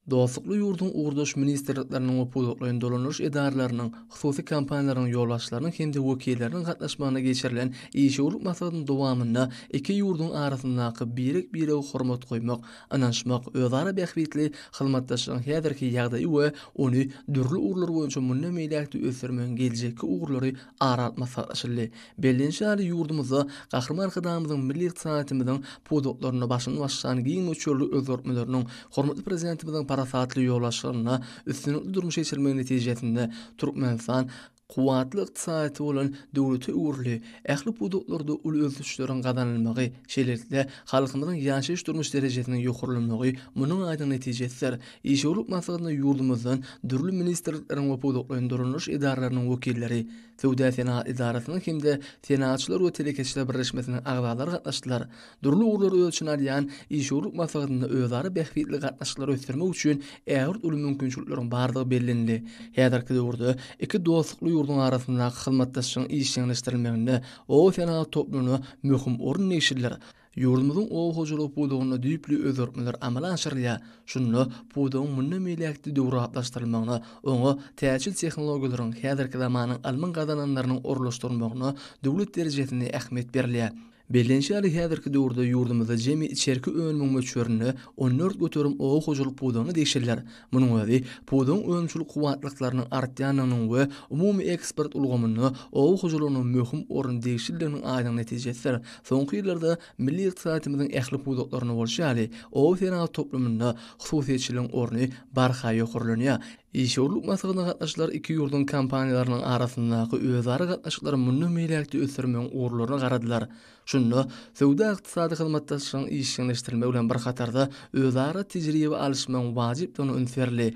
Dostlukly ýurduň ugurdaş ministrlikleriniň we pudaklaýyn dolandyryş edaralarynyň, hususy kompaniýalaryň ýolbaşçylarynyň hem-de wekilleriniň gatnaşmagynda geçirilen işewürlik maslahatynyň dowamynda iki ýurduň arasyndaky birek-birege hormat goýmak, ynanyşmak, özara bähbitli hyzmatdaşlygyň häzirki ýagdaýy we ony dürli ugurlar boýunça mundan beýläk-de ösdürmegiň geljekki ugurlary ara alyp maslahatlaşyldy. Bellenişi ýaly, ýurdumyzda Gahryman Arkadagymyzyň milli ykdysadyýetimiziň pudaklarynda başyny başlan giň möçberli özgertmeleriniň, hormatly Prezidentimiziň parasatly ýolbaşçylygynda üstünlikli durmuşa geçirilmegi netijesinde Türkmenistan kuwwatly ykdysadyýeti bolan döwlete öwrüldi, ähli pudaklarda uly ösüşleriň gazanylmagy, şeýlelikde, halkymyzyň ýaşaýyş-durmuş derejesiniň ýokarlanmagy munuň aýdyň netijesidir. Işewürlik maslahatynda ýurdumyzdan dürli ministrlikleriň we pudaklaýyn dolandyryş edaralarynyň wekilleri, Söwda-senagat edarasynyň hem-de Senagatçylar we telekeçiler birleşmesiniň agzalary gatnaşdylar. Dürli ugurlary öz içine alýan işewürlik maslahatynda özara bähbitli gatnaşyklary ösdürmek üçin ägirt uly mümkinçilikleriň bardygy bellenildi. Häzirki döwürde iki dostlukly ýurduň arasyndaky hyzmatdaşlygyň işjeňleşdirilmeginde oba senagat toplumyna möhüm orun degişlidir. Ýurdumyzyň oba hojalygy pudagynda düýpli özgertmeler amala aşyrylýar. Şunda pudagyň mundan beýläk-de döwrebaplaşdyrylmagyna, oňa täjir tehnologiýalaryň, häzirki zamanyň ylmyň gazananlarynyň ornaşdyrylmagyna döwlet derejesinde ähmiýet berilýär. Bellenişi ýaly, häzirki döwürde ýurdumyzda jemi içerki önümiň möçberinde 14% oba hojalyk pudagyna degişlidir. Munuň özi pudagyň önümçilik kuwwatlyklarynyň artýandygynyň we umumy eksport ulgamynda oba hojalygynyň möhüm orun degişlidiginiň aýdyň netijesidir. Soňky ýyllarda milli ykdysadyýetimiziň ähli pudaklarynda bolşy ýaly, oba senagat toplumynda hususyýetçiligiň orny barha ýokarlanýar. Işewürlik maslahatyna gatnaşyjylar iki ýurduň kompaniýalarynyň arasyndaky özara gatnaşyklary mundan beýläk-de ösdürmegiň ugurlaryna garadylar. Şunda söwda-ykdysady hyzmatdaşlygyň işjeňleşdirilmegi bilen bir hatarda özara tejribe alyşmagyň wajypdygyna üns berildi.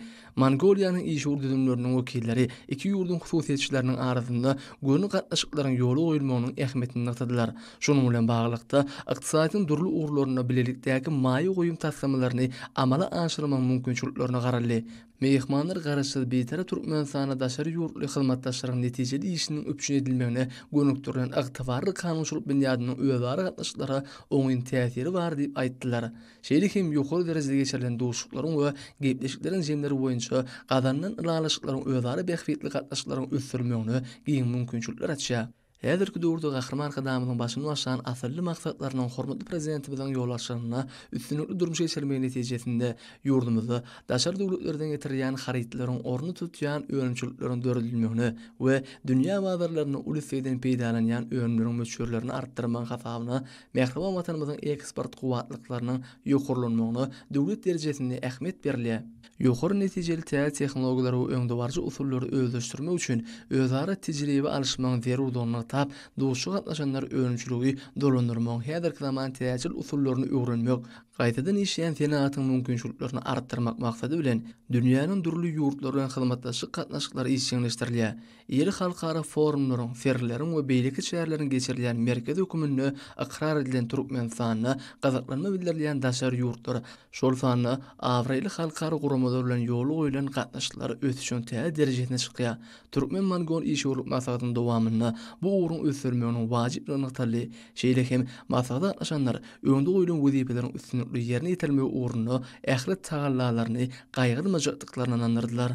Mongoliýanyň işewür düzümleriniň wekilleri iki ýurduň hususyýetçileriniň arasynda göni gatnaşyklaryň ýola goýulmagynyň ähmiýetini nygtadylar. Şunuň bilen baglylykda, ykdysadyýetiň dürli ugurlarynda bilelikdäki maýa goýum taslamalaryny amala aşyrmagyň mümkinçiliklerine garaldy. Myhmanlar Garaşsyz Bitarap Türkmenistanda daşary ýurtly hyzmatdaşlaryň netijeli işiniň üpjün edilmegine gönükdirilen ygtybarly kanunçylyk binýadynyň özara gatnaşyklara oňyn täsiri bar diýip aýtdylar. Şeýle hem ýokary derejede geçirilen duşuşyklaryň we gepleşikleriň jemleri boýunça gazanylan ylalaşyklaryň özara bähbitli gatnaşyklaryň ösdürilmegine giň mümkinçilikler açýar. Häzirki döwürde Gahryman Arkadagymyzyň başyny başlan asylly maksatlarynyň hormatly Prezidentimiziň ýolbaşçylygynda üstünlikli durmuşa geçirilmegi netijesinde ýurdumyzda daşary döwletlerden getirilýän harytlaryň ornuny tutýan önümçilikleriň döredilmegine we dünýä bazarlarynda uly islegden peýdalanýan önümleriň möçberlerini artdyrmagyň hasabyna mähriban Watanymyzyň eksport kuwwatlyklarynyň ýokarlanmagyna döwlet derejesinde ähmiýet berilýär. Ýokary netijeli täze tehnologiýalary we öňdebaryjy usullary özleşdirmek üçin özara tejribe alyşmagyň zerurdygyny nygtap, duşuşyga gatnaşanlar önümçiligi dolandyrmagyň häzirki zaman täjir usullaryny öwrenmek, gaýtadan işleýän senagatyň mümkinçiliklerini artdyrmak maksady bilen, dünýäniň dürli ýurtlary bilen hyzmatdaşlyk gatnaşyklary işjeňleşdirilýär. Iri halkara forumlaryň, sergileriň we beýleki çäreleriň geçirilýän merkezi hökmünde ykrar edilen Türkmenistanda gyzyklanma bildirilýän daşary ýurtlar, şol sanda abraýly halkara guramalar bilen ýola goýlan gatnaşyklar ösüşiň täze derejesine çykýar. Türkmen-mongol işewürlik maslahatynyň dowamynda bu ugruň ösdürilmeginiň wajyplygy nygtaldy. Şeýle hem maslahata gatnaşanlar öňde goýlan wezipeleriň üstünlikli ýerine ýetirilmegi ugrunda ähli tagallalaryny gaýgyrmajakdyklaryna ynandyrdylar.